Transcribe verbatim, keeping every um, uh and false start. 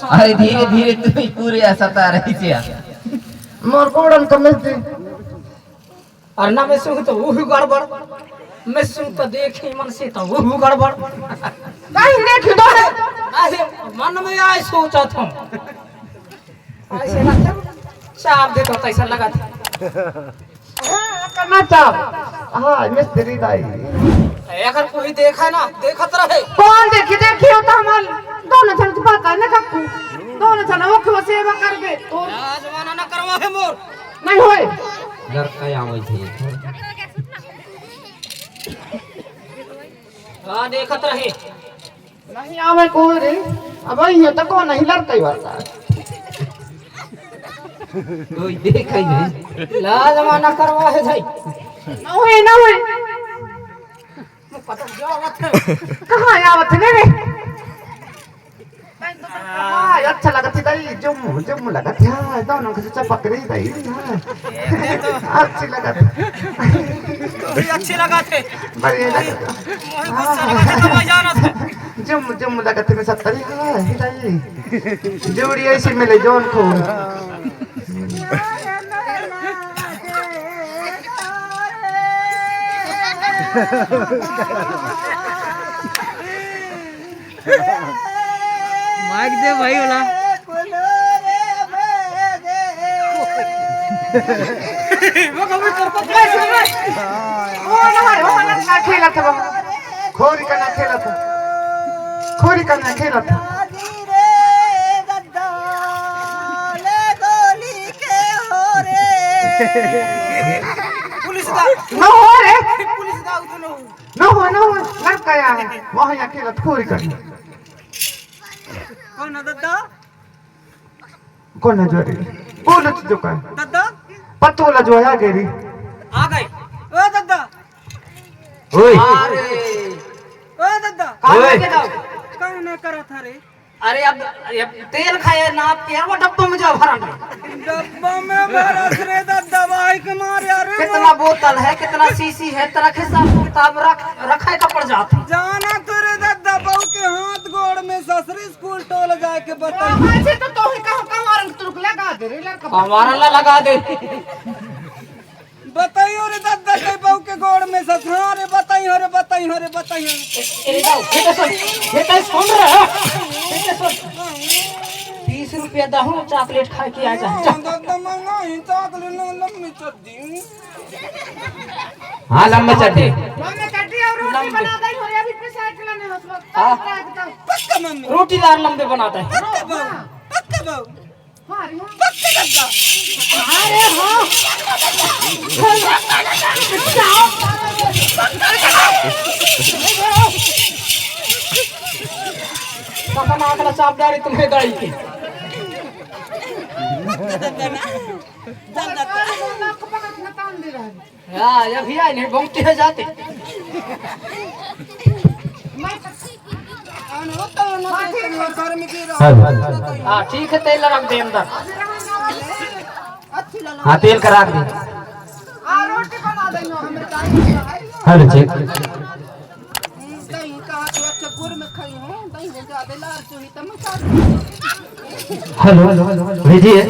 अरे धीरे धीरे तू ही पूरे आ सता रही से। मोर गोड़न कमल दे। अरे ना मैं सुन तो वो गड़बड़, मैं सुन तो देखे मन से तो वो गड़बड़। नहीं देखी दो। अरे मन में आए सोचा था। ऐसे ना चाप दे तो ऐसा लगा था। हाँ, करना चाप। हाँ, मिस्त्री दाई। अगर कोई देखा ना, देखत रहे। कौन देखी? देखी हो तो हमार दोनों जन की बात है ना काकू। दोनों जन वो क्यों सेवा कर दे? तो जमाना ना करवा है मोर। नहीं होए। लड़का आवे थे। हाँ, देखत रहे। नहीं आवे को रे। अब ये तो कौन नहीं लड़का ही वाला। कोई देख ही नहीं। ला जमाना करवा है भाई। ना होए, ना होए। कहाँ आवत है रे? हाँ, अच्छा लगत है दाई, जुम, जुम लगत है, हाँ, दोनों के चपक रही दाई, हाँ। अच्छी लगत है। तू भी अच्छी लगत है। बढ़िया लगत है। मोहे गुस्सा लगत है, तो मैं जाना था। जुम, जुम लगत है, मैं सत्तरी, हाँ, ही दाई। जोड़ी ऐसी मिले, जौन को। माइक दे भाई वाला। वो ना, वो ना, ना खेलत बा। खोरी का ना खेलत। खोरी का ना खेलत। पुलिस दा। न हो रे। पुलिस दा उधर न हो। न हो, न हो। लड़का आया है। वहाँ यहाँ खेलत खोरी का। कौन है दादा? कौन है जो रे? बोलो तो जो का। दादा? पतोला जो है, आ गई रे। आ गई। ओ दादा। ओए। अरे। ओ दादा। काम ओए। के जाओ। काम ना करा था रे। अरे अब, अब तेल खाए नाप के, वो डब्बा में जाओ भरन। डब्बा में भरस रे दादा, दवाई के मारे, अरे कितना बोतल है, कितना शीशी है, तेरा हिसाब किताब रख, रखा है कपड़ जात। जाना तो रे दादा, बहू के हाथ गोड़ में ससुरी स्कूल टोल जाके बता। बाबा जी, तो तोही कहाँ, कहाँ औरंग तुर्क लगा दे रे लड़का। हमारा ला लगा दे। बताइयो रे दादा, कई बहू के गोड़ में ससुरा रे, बताइयो रे, बताइयो रे, बताइयो। ए, ए, जाओ, बेटा सुन, बेटा सुन रहा है, बेटा सुन। तीस रुपया दहूँ, चॉकलेट खा के आ जा, जा। दादा, महंगा ही चॉकलेट, लम्बी चड्डी। हाँ, लंबा चड्डी। लंबा चड्डी और रोटी लंबी। बना दे, और अभी पैसा इतना नहीं हो सकता। हाँ। पक्का मम्मी। रोटीदार लंबे बनाता है। पक्का बहू, पक्का बहू। हाँ रे, हाँ। पक्का डब्बा। अरे हाँ। सपना आंकड़ा चाप डारी तुम्हें दाई की। हाँ, ये भी आए नहीं, बहुत तेज जाते। हेलो। हाँ, ठीक है, तेल रख दे अंदर। हाँ, तेल करा दे। Hello, cheque. हेलो, भेजिए।